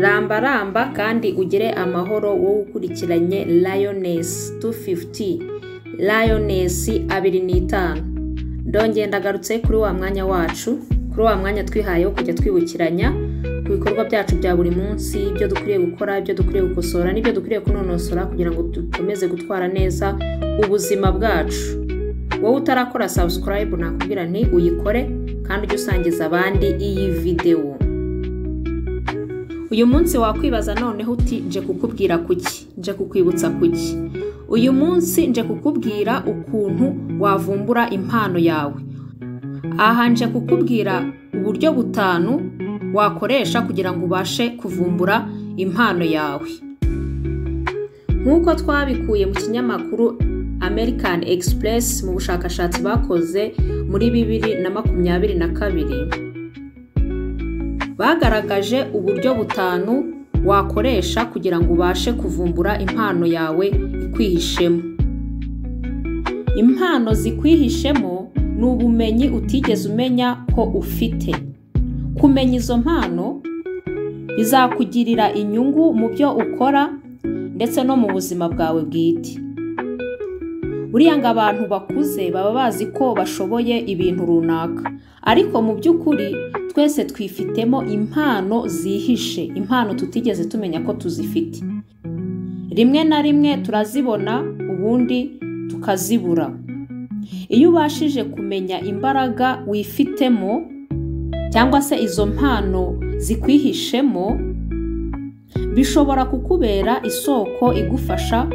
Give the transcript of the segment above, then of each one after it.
Ramba ramba kandi ugire amahoro wowe ukurikiranye Lioness 250, Lioness 25. Ndongeye ndagarutse kuri wa mwanya wacu, kuri wa mwanya twihaye wo kujya twibukiranya ku bikorwa byacu bya buri munsi, ibyo dukwiriye gukora, ibyo dukwiriye gukosora n'ibyo dukwiriye kunonosora kugira ngo dukomeze gutwara neza ubuzima bwacu. Wowe utarakora subscribe nakubwira nti uyikore kandi ujye usangiza abandi iyi video. Uyu munsi wakwibaza noneho uti nje kukubwira kuki, nje kukwibutsa kuki. Uyu munsi nje kukubwira ukuntu wavumbura impano yawe. Aha nje kukubwira uburyo butanu wakoresha kugira ngo ubashe kuvumbura impano yawe. Nk'uko twabikuye mu kinyamakuru American Express mu bushakashatsi bakoze muri 2022, bagaragaje uburyo butanu wakoresha kugira ngo ubashe kuvumbura impano yawe ikwihishemo. Impano zikwihishemo ni ubumenyi utigeze umenya ko ufite. Kumenya izo mpano bizakugirira inyungu mu byo ukora ndetse no mu buzima bwawe bwite. Buriya ngo abantu bakuze baba bazi ko bashoboye ibintu runaka, ariko mu by'ukuri twese twifitemo impano zihishe, impano tutigeze tumenya ko tuzifite. Rimwe na rimwe turazibona ubundi tukazibura. Iyo ubashije kumenya imbaraga wifitemo cyangwa se izo mpano zikwihishemo, bishobora kukubera isoko igufasha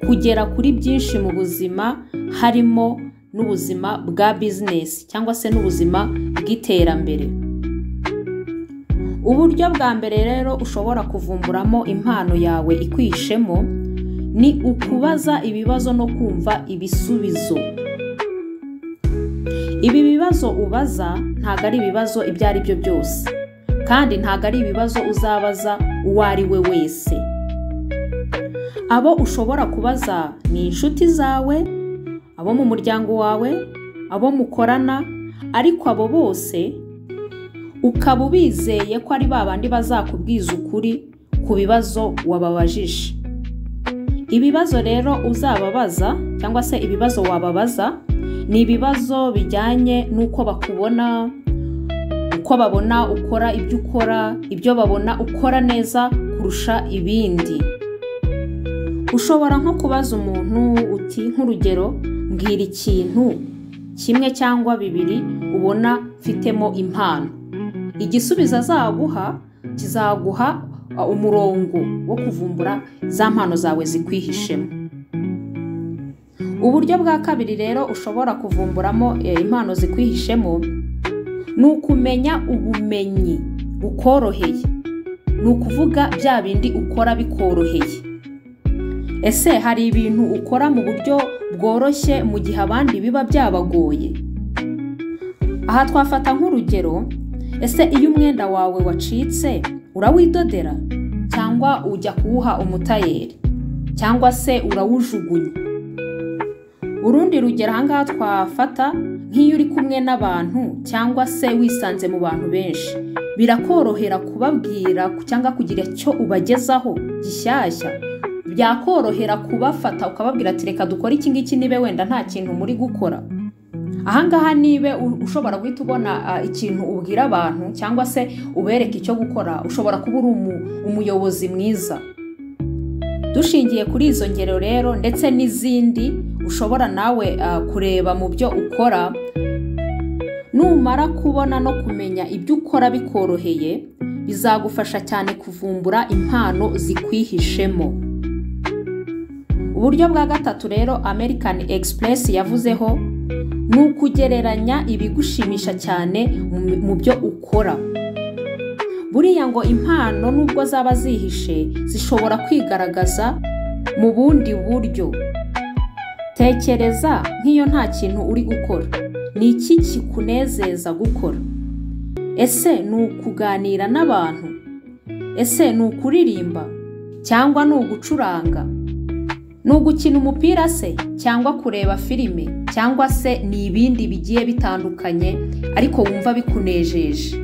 kugera kuri byinshi mu buzima, harimo n'ubuzima bwa business cyangwa se n'ubuzima bw'iterambere. Uburyo bwa mbere rero ushobora kuvumburamo impano yawe ikwihishemo ni ukubaza ibibazo no kumva ibisubizo. Ibi bibazo ubaza ntabwo ari ibibazo ibyo ari byo byose, kandi ntabwo ari ibibazo uzabaza uwo ari we wese. Abo ushobora kubaza ni inshuti zawe, abo mu muryango wawe, abo mukorana, ariko abo bose ukaba ubizeye ko ari babandi bazakubwiza ukuri ku bibazo wababajije. Ibibazo rero uzababaza cyangwa se ibibazo wababaza ni ibibazo bijyanye n'uko bakubona, uko babona ukora ibyo ukora, ibyo babona ukora neza kurusha ibindi. Ushobora nko kubaza umuntu uti nk'urugero, mbwira ikintu kimwe cyangwa bibiri ubona mfitemo impano. Igisubizo azaguha kizaguha umurongo wo kuvumbura za mpano zawe zikwihishemo. Uburyo bwa kabiri rero ushobora kuvumburamo impano zikwihishemo ni ukumenya ubumenyi bukoroheye. Ni ukuvuga bya bindi ukora bikoroheye. Ese hari ibintu ukora mu buryo bworoshye mu gihe abandi biba byabagoye? Aha twafata nk'urugero, ese iyo umwenda wawe wacitse urawidodera cyangwa ujya kuwuha umutayeri cyangwa se urawujugunya? Urundi rugero aha ngaha twafata nk'iyo uri kumwe n'abantu cyangwa se wisanze mu bantu benshi, birakorohera kubabwira cyangwa kugira icyo ubagezaho gishyashya. Byakorohera kubafata ukababwira ati reka dukore iki ngiki nibe wenda nta kintu muri gukora. Aha ngaha nibe ushobora guhita ubona ikintu ubwira abantu cyangwa se ubereka icyo gukora, ushobora kuba uri umuyobozi mwiza. Dushingiye kuri izo ngero rero ndetse n'izindi ushobora nawe kureba mu byo ukora, numara kubona no kumenya ibyo ukora bikoroheye, bizagufasha cyane kuvumbura impano zikwihishemo. Uburyo bwa gatatu rero American Express yavuzeho ni ukugereranya ibigushimisha cyane mu byo ukora. Buriya ngo impano nubwo zaba zihishe zishobora kwigaragaza mu bundi buryo. Tekereza nk'iyo nta kintu uri gukora, ni iki kikunezeza gukora? Ese ni ukuganira n'abantu? Ese ni ukuririmba cyangwa ni ugucuranga? Ni ugukina umupira se, cyangwa kureba filime, cyangwa se ni ibindi bigiye bitandukanye ariko wumva bikunejeje.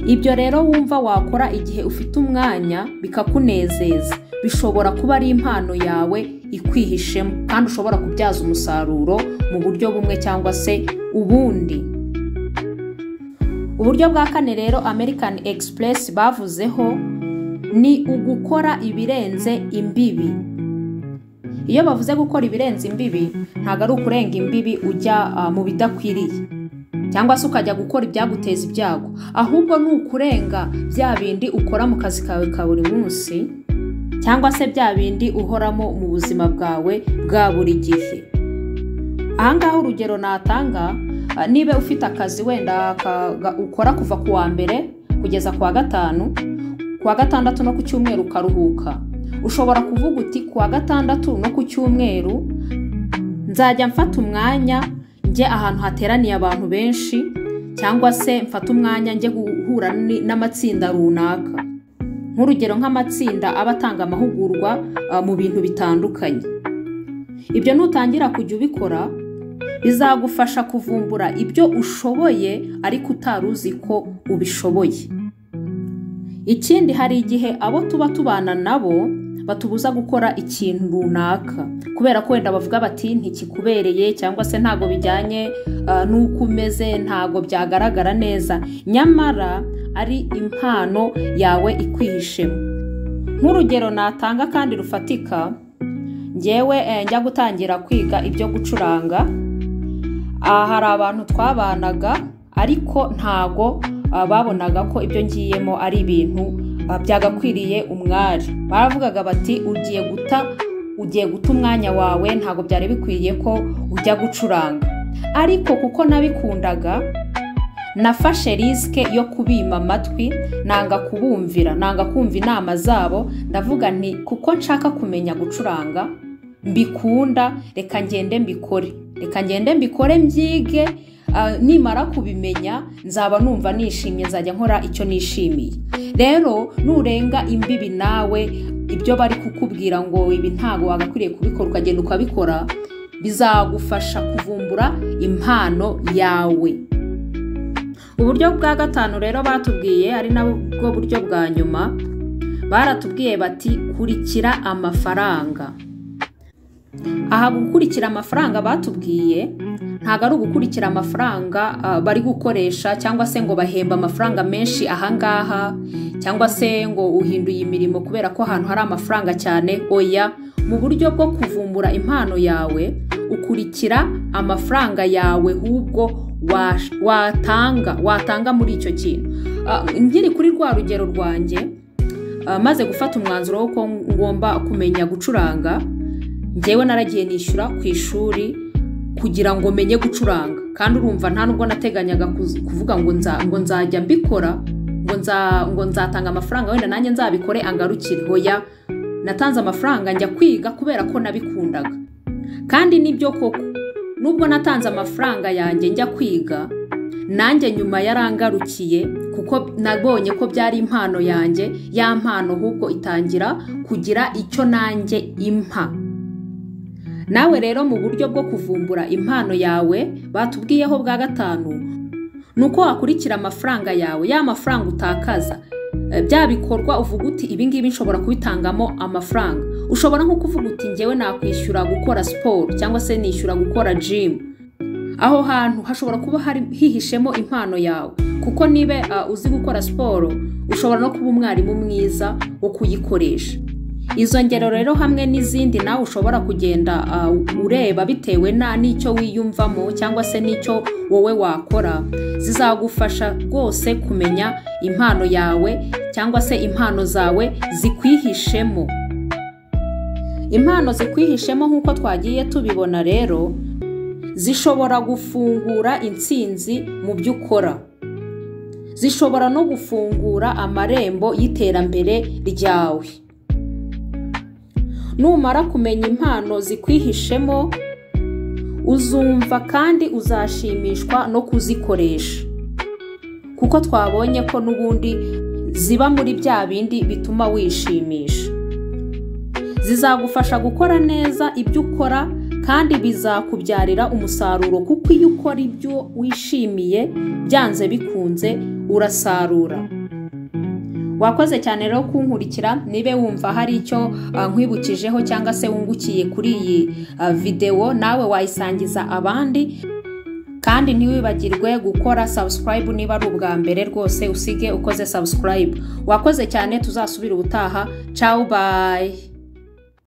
Ibyo rero wumva wakora igihe ufite umwanya bikakunezeza, bishobora kuba ari impano yawe ikwihishemo kandi ushobora kubyaza umusaruro mu buryo bumwe cyangwa se ubundi. Uburyo bwa kane rero American Express bavuzeho ni ugukora ibirenze imbibi. Iyo bavuze gukora ibirenze imbibi, ntabwo ari ukurenga imbibi ujya mu bidakwiriye cyangwa se ukajya gukora ibyaguteza ibyago, ahubwo ni ukurenga bya bindi ukora mu kazi kawe ka buri munsi cyangwa se bya bindi uhoramo mu buzima bwawe bwa buri gihe. Aha ngaha urugero natanga, niba ufite akazi wenda ukora kuva ku wa mbere kugeza ku wa gatanu, ku wa gatandatu no ku cyumweru ukaruhuka, ushobora kuvuga uti ku wa gatandatu no ku cyumweru nzajya mfata umwanya njye ahantu hateraniye abantu benshi, cyangwa se mfata umwanya njye guhura n'amatsinda runaka, nk'urugero nk'amatsinda aba atanga amahugurwa mu bintu bitandukanye. Ibyo nutangira kujya ubikora bizagufasha kuvumbura ibyo ushoboye ariko utari uzi ko ubishoboye. Ikindi, hari igihe abo tuba tubana nabo batubuza gukora ikintu runaka kubera ko wenda bavuga bati ntikikubereye, cyangwa se ntago bijyanye n'uko umeze, ntago byagaragara neza, nyamara ari impano yawe ikwihishemo. Nk'urugero natanga kandi rufatika, njyewe njya gutangira kwiga ibyo gucuranga, hari abantu twabanaga ariko ntago babonaga ko ibyo ngiyemo ari ibintu byagakwiriye umwari. Baravugaga bati ugiye guta umwanya wawe, ntago byari bikwiye ko ujya gucuranga. Ariko kuko nabikundaga, nafashe risike yo kubima amatwi, nanga kubumvira, nanga kumva inama zabo. Ndavuga nti kuko nshaka kumenya gucuranga mbikunda, reka ngende mbikore, reka ngende mbikore mbyige, nimara kubimenya nzaba numva nishimye, nzajya nkora icyo nishimiye. Rero nurenga imbibi nawe ibyo bari kukubwira ngo ibi ntago wagakwiriye kubikora, ukagenda ukabikora, bizagufasha kuvumbura impano yawe. Uburyo bwa gatanu rero batubwiye, ari nabwo buryo bwa nyuma, baratubwiye bati kurikira amafaranga. Aha gukurikira amafaranga batubwiye ntago ari ugukurikira amafaranga bari gukoresha, cyangwa se ngo bahemba amafaranga menshi ahangaha, cyangwa se ngo uhinduye imirimo kubera ko ahantu hari amafaranga cyane. Oya, mu buryo bwo kuvumbura impano yawe ukurikira amafaranga yawe hubwo watanga muri icyo kintu. Ngiri kuri rwa rugero rwanjye, maze gufata umwanzuro wo ngomba kumenya gucuranga, njyewe naragiye nishyura ku ishuri kugira ngo menye gucuranga. Kandi urumva nta nubwo nateganyaga kuvuga ngo nzajya mbikora, ngo nzatanga amafaranga wenda nanjye nzabikore angarukire. Hoya, natanze amafaranga njya kwiga kubera ko nabikundaga. Kandi nibyo koko, nubwo natanze amafaranga yanjye njya kwiga, nanjye nyuma yarangarukiye kuko nabonye ko byari impano yanjye, ya mpano ahubwo itangira kugira icyo nanjye impa. Nawe rero mu buryo bwo kuvumbura impano yawe batubwiyeho bwa gatanu, nuko wakurikira amafaranga yawe, ya mafaranga utakaza, bya bikorwa uvuga uti ibi ngibi nshobora kubitangamo amafaranga. Ushobora nko kuvuga uti njyewe nakwishyura gukora siporo, cyangwa se nishyura gukora gym. Aho hantu hashobora kuba hari hihishemo impano yawe, kuko niba uzi gukora siporo ushobora no kuba umwarimu mwiza wo kuyikoresha. Izo ngero rero hamwe n'izindi nawe ushobora kugenda ureba bitewe n'icyo wiyumvamo cyangwa se n'icyo wowe wakora, zizagufasha rwose kumenya impano yawe cyangwa se impano zawe zikwihishemo. Impano zikwihishemo nk'uko twagiye tubibona rero, zishobora gufungura intsinzi mu byo ukora, zishobora no gufungura amarembo y'iterambere ryawe. Numara kumenya impano zikwihishemo, uzumva kandi uzashimishwa no kuzikoresha, kuko twabonye ko n'ubundi ziba muri bya bindi bituma wishimisha. Zizagufasha gukora neza ibyo ukora kandi bizakubyarira umusaruro, kuko iyo ukora ibyo wishimiye byanze bikunze urasarura. Wakoze cyane rero kunkurikira. Niba wumva hari icyo nkwibukijeho cyangwa se wungukiye kuri iyi videwo, nawe wayisangiza abandi. Kandi ntiwibagirwe gukora subscribe niba ari ubwa mbere rwose, usige ukoze subscribe. Wakoze cyane, tuzasubira ubutaha. Ciao, bye.